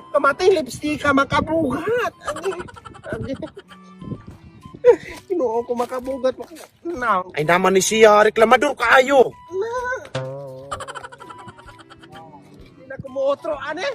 Kamatay lipstick ka makabugat. Agi. Agi. Ginoo ko makabugat. Na. Ay naman ni siya, reklamador kaayo. Na. Hindi na kumuotro, ane.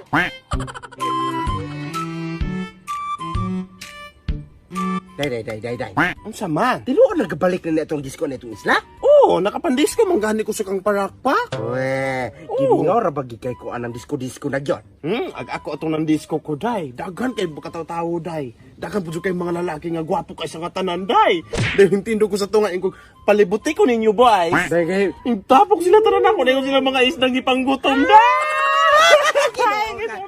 Day, day, day, day, day. Unsa man? Tinuod nagabalik na itong disco na itong isla? Oo, nakapandisko man gani ko sa kang parakpa. Weh, Oo. gimingaw ra ba gid kay ko anang disco-disco na gyon? Ag ako atong nang disco ko day. Daghan kay bakataw-tawo day. Daghan pud kay mga lalaki nga gwapo kay sa nga tanan day. Dahil intindo ko sa tunga ingkog palibuti ko ninyo boys. Day kay Tapok sila tanan ako dahil sila mga isdang ipanggutom day.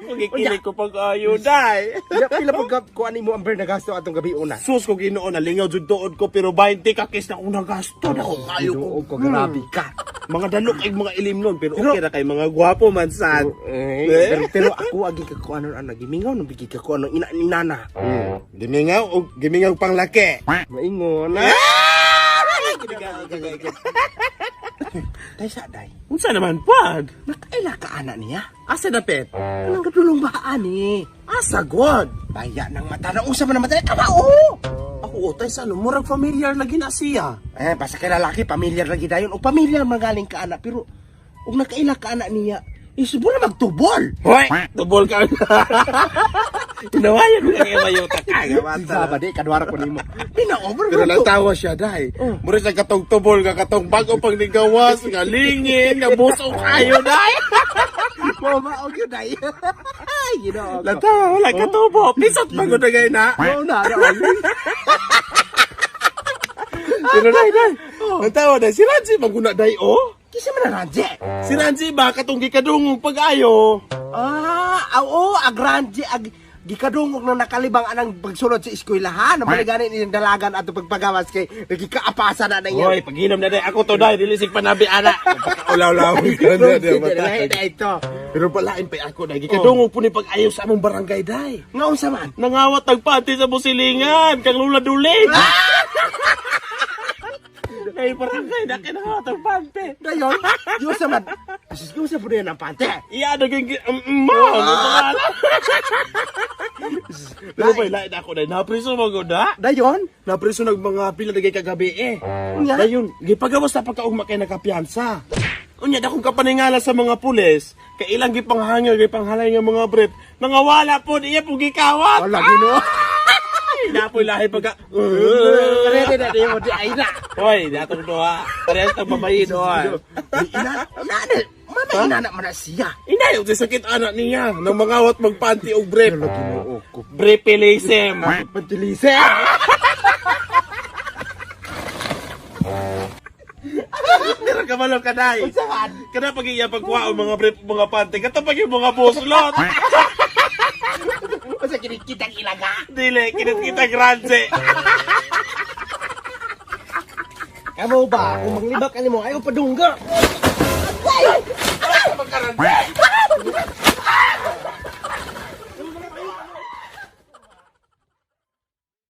Gikilig ko pag ayo day. Ya, pila pag ko ani mo ang beer nagasto atong gabi una. Sus ko Ginoo nalingaw jud tuod ko pero 20 ka kiss na akong nagasto na ko kayo ko. Ginoo ko grabe ka. Mga dalok ay mga ilim nun pero okay ra kay mga gwapo man sad. Eh, pero, pero ako agi ka ko ano ana gimingaw no bigi ka ko ano ina inana. Gimingaw o gimingaw pang laki. Maingon. Ah! Tay sa day. Unsa naman pag? Nakaila ka ana niya? Asa dapit? Anong gadulong ba ani? Asa god? Baya ng mata na usa man ang mata kamao. Ako utay sa ano, murag familiar lagi na siya. Eh, basta kay lalaki, pamilyar lagi dayon. O pamilyar magaling ka ana, pero ug nakaila ka ana niya, isubo na magtubol. Hoy, tubol ka. Tinawayan ko kay mayuta ka. Sa ba di kadwara ko nimo. Pina-over Pero man to. natawa siya dai. Mura siya katong tubol nga katong bago pang nigawas nga lingin nga busok kayo dai. Mamaog yun day. Ay, Ginoo ko. Natawa wala katubo. Pisot man gud na na. Oo na, na. Pero dai dai. Natawa dai si Ranji maguna dai oh. Kisa man na Ranji. Si Ranji ba katong gikadungog pag-ayo? Ah, oo, ag Ranji, ag gikadungog na nakalibang anang pagsulod sa eskwelahan. Ang paligani niyang dalagan ato pagpagawas kay nagikaapasan na na Hoy, iya. pag-inom na dai ako to dai dili sig panabi ana. Pakaulaw-law ka na Dili na ito. Pero palain pa ako dai gikadungog po ni pag-ayo sa among barangay dai. Nga unsa man? Nangawat tagpati sa busilingan kang Lula Duling. Kay barangay na kinangawat tagpante. Dayon, yung sa man. Asis ko sa puno ng pante. Iya naging ma ano pangalan? Pero pa lain ako dai napriso mo gud ha. Dayon? Napriso nag mga pila dagay kagabi eh. Unya? Dayon gipagawas na pagkaugma kay nakapiyansa. Unya dakong kapaningala sa mga pulis, kay ilang gipanghangal gipanghalay nga mga brief, nangawala po iya po gikawat. Wala Ginoo. Napoy lahi pagka. Ready na di mo di ay na. Hoy, datong duha. Parehas tang babae doon. Ina, ina, mama ina na man na siya. Inayo sa sakit anak niya nang mangawat magpanty og brief. Wala Ginoo ko. Briefilism. Pantilise. Pero kabalo ka day. Unsa man? Kada pag iya pagkuha og mga brief mga panty, kato pag yung mga buslot. Unsa kinikitang ilaga? Dili kinit kita grande. Kamo ba kung manglibak ani mo ayo padungga.